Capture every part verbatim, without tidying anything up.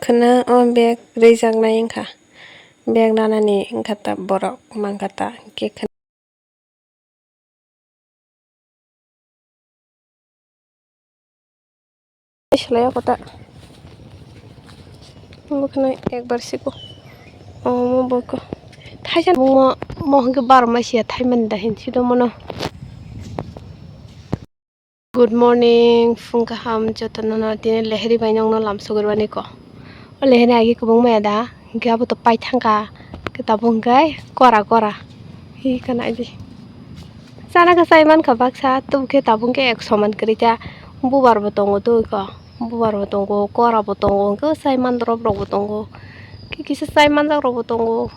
Khwna o bag rijaknai wngkha, bag nanani wngkha ta borok mankha ta, hwnkhe khwna. Selai o kota. Bo khwna ekbar siko. Omo bo ko. Thaisa mo, mo hwnkhe baro mai sia thai mani da hin sido mono. Good morning, phung kaham jotono no tini lehri bai nongno lam sogwi rwani ko. O lehri agi kwbang maya da, hwnkhe abo to pai thangkha, khe tabuk hwnkhe kora kora. Hi kana di. Chana khe chai mankha baksa, tubukhe tabuk khe ek soman kwrwi kha. Bubar bo tongo twi ko, bubar bo tongo, kora bo tongo, hwnkhe chai man rop rok bo tongo, khe kisa chai manjak rok bo tongo.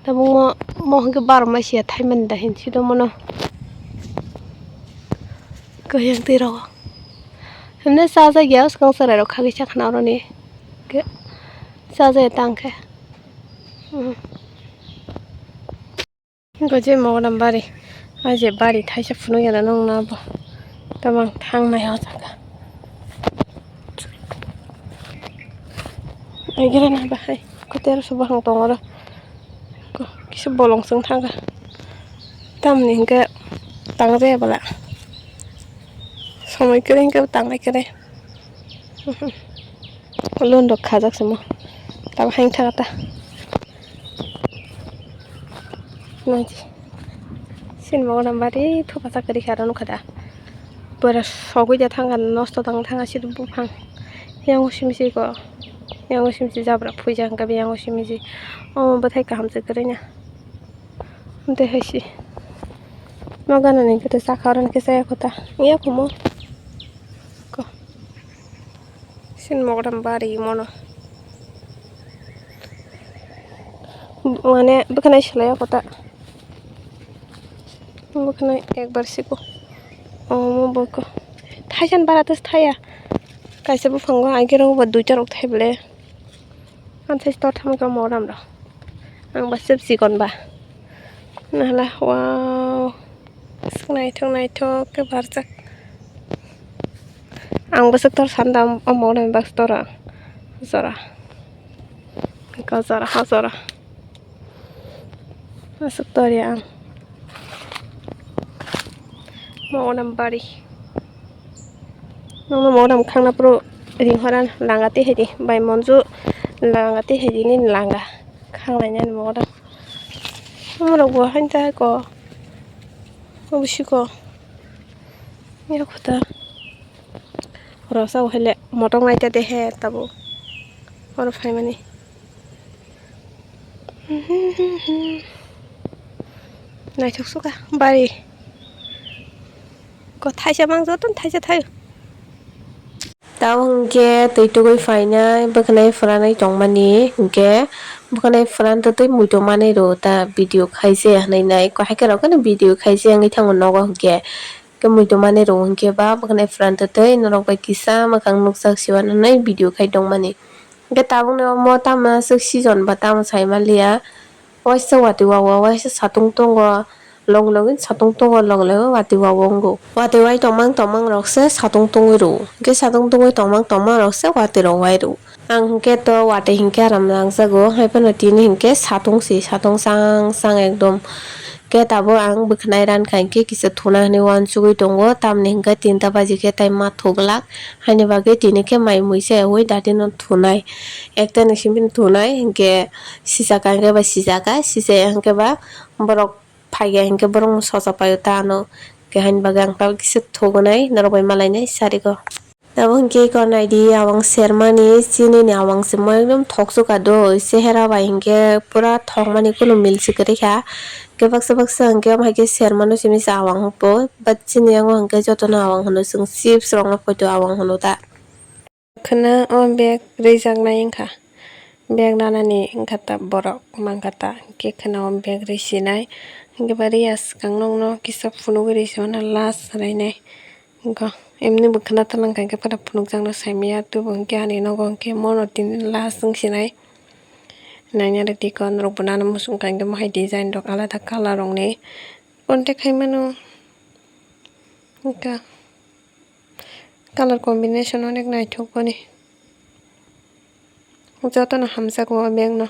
Tabuk mo, mo hwnkhe baro mai sia thai mani da hin sido mono. Kwhwng twi rogo. Hwnwi chajak ya swkang chwrai rok khagwi sa khna oroni. Khe chajak ya tang khe. Hmm. Hwnkhe je mogodam bari. Ai je bari thaisa phunuk ya nang nabo. Tamang thang nai o jaga. Ai gira na bahai. Kotor se bahang tong oro. Ko, kisa bolong chwng thangkha. Tamni hwnkhe tangrwya bwla. Somoi kwrwi hwnkhe tangnai kwrwi. Loan rok khajak se mo. Tamo haino thangkha ta. Naidi. Sini mogodam bari thupasa kwrwi kha aro nukha da. Pura sogwi da thangkha, nosto tang thangkha sidi buphang. Yang usi misi ko. Yang usi misi jabra phuija hwnkhe bo yang usi misi. Omo bwthai kaham se kwrwi na. Amtwi hai se. Ma ganani khe saka oro hwnkhe chaya kho ta. Iya kho mo. Ko. Sini mogodam bari mono. Mane bwkhwnai selai o kota. Bwkhwnai ekbar siko. Omo bwkha. Thaisani bara tes thaya. Kaisa buphango agirok ba duita rok thai bole. Ang thai tor thangma khe mogodam rok. Ang ba sep chikon ba. Nahla wow. Naithok naithok khe barjak. Ang bwswk tor sanda o mogodam ni baksa tora. Jora. Eko jora ha jora. Aswk tor ya ang. Mogodam bari. Nokno mogodam khangna phuru ring hora langa twi hai di. Bai monju langa twi hai di nini langa. Khanglainani mogodam. Omorok bo haini ta hai ko. Obo siko. Yakho ta. Rasa o hai le motok nai ta de he tabuk. Oro phaimani. Naithok suka bari. Ko thaisa mang joto thaisa thaio. Tamo hwnkhe twi tugwi phainai bwkhanai phwranai tongmani hwnkhe bwkhanai phwran twtwi muitu manwi rw ta video khaise hwnwi nai ko haikhe rok phano video khaise wngwi thango nogo hwnkhe. Khe muitu manwi rw hwnkhe ba bwkhanai phwran twtwi norok bai kisa mwkhang nukjak siwan hwnwi video khai tongmani. Hwnkhe tabukni omo tamo aswk season ba tamo sai manliya. Waisa watwi wawa waisa satung tongo, logi logi satung tongo, logi logi watwi wawa wngo. Watwi wai tongmang tongmang rok se satung tongwi rw, hwnkhe satung tongwi tongmang tongmang rok se watwi rok wai rw. Ang hwnkhe to watwi hwnkhe aram langjago, hai phano tini hwnkhe satung se, satung chang chang ekdom. Khe tabuk ang bwkhanai rankha hwnkhe kisa thuna hwnwi uansugwi tongo, tamni hwnkhe tinta baji khe tai ma thuglak, haini bagwi tini khe mai mui se ui dati no thunai, ekta ni simi thunai hwnkhe. Sijak kha hwnkhe ba sijak kha, sijak ya hwnkhe ba borok phaiya hwnkhe borokno sochok paio ta ano. Khe haini bagwi ang tabuk kisa thugunai norok bai malainai sarigo. Tabuk hwnkhe eko naidi awang sermani chinini awang se mo ekdom thoksuka do chehera bai hwnkhe pura thokmani kunu mil se kwrwi kha. Khe baksa baksa hwnkhe omo hai khe sermano simi se awang bo but chini yango hwnkhe jotono awang hwno chwng chips rokno poito awang hwno ta. Khwna o bag rijaknai wngkha. Bag nanani wngkha ta borok mankha ta. Hwnkhe khwna o bag risinai. Hwnkhe ba riya swkang nokno kisa phunugwi risi mano last swlainai. Wngkha emni bo khwna twlang kha hwnkhe phano phunukjakno saimanya. Tubun hwnkhe ani nogo hwnkhe mono tini last wngsinai. Naina rwdi ko norok bo nana muchung kha hwnkhe mohai design rok alada colour rokni contact khai mano. Wngkha. Colour combination onek naithok boni. Jotono hamjakgo o bag no.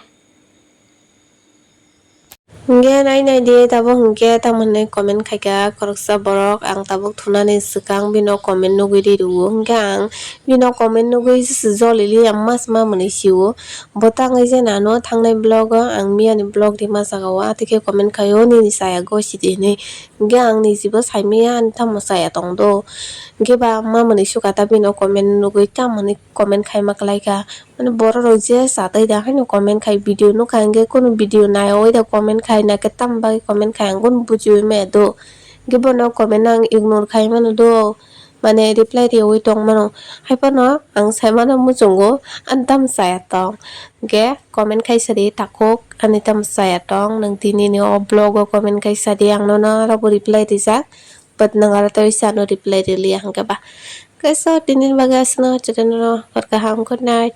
Hingke nai nai di tabuk hingke tamo hinui comment khaika khoroksa borok, ang tabuk thunani swkang bini comment nugui ri rwo, hingke ang bini comment nugui jolili ang mas ma mwnwi sio. Bo tangwi je nano thangnai vlog o ang miyani vlog rima saka o, atike comment khaio nini chaya gosi di hinui, hingke ang nijibo saimaya ani tamo chaya tong do, hingke ba ma mwnwi sukha ta bini comment nugui tamo hinui comment khaima kwlaikha. Mane borok rok je chatai da haino comment khai video nukha, hingke kunu video naiwi da comment khai na khe tamo bagwi comment khai ang kunu bujiwi maya do. Hingke bono comment no ang ignore khai mano do, mane reply riyawi tong mano. Hai phano ang sai mano muchungo ani tamo chaya tong. Hingke comment khai sadi takhuk ani tamo chaya tong, nwng tini ni o vlog o comment khai sadi ang nono aro bo reply rijak. But nwng aro tei sano reply riliya hingke ba. Kaisa tini bagwi aswkno chwraino hor kaham, good night.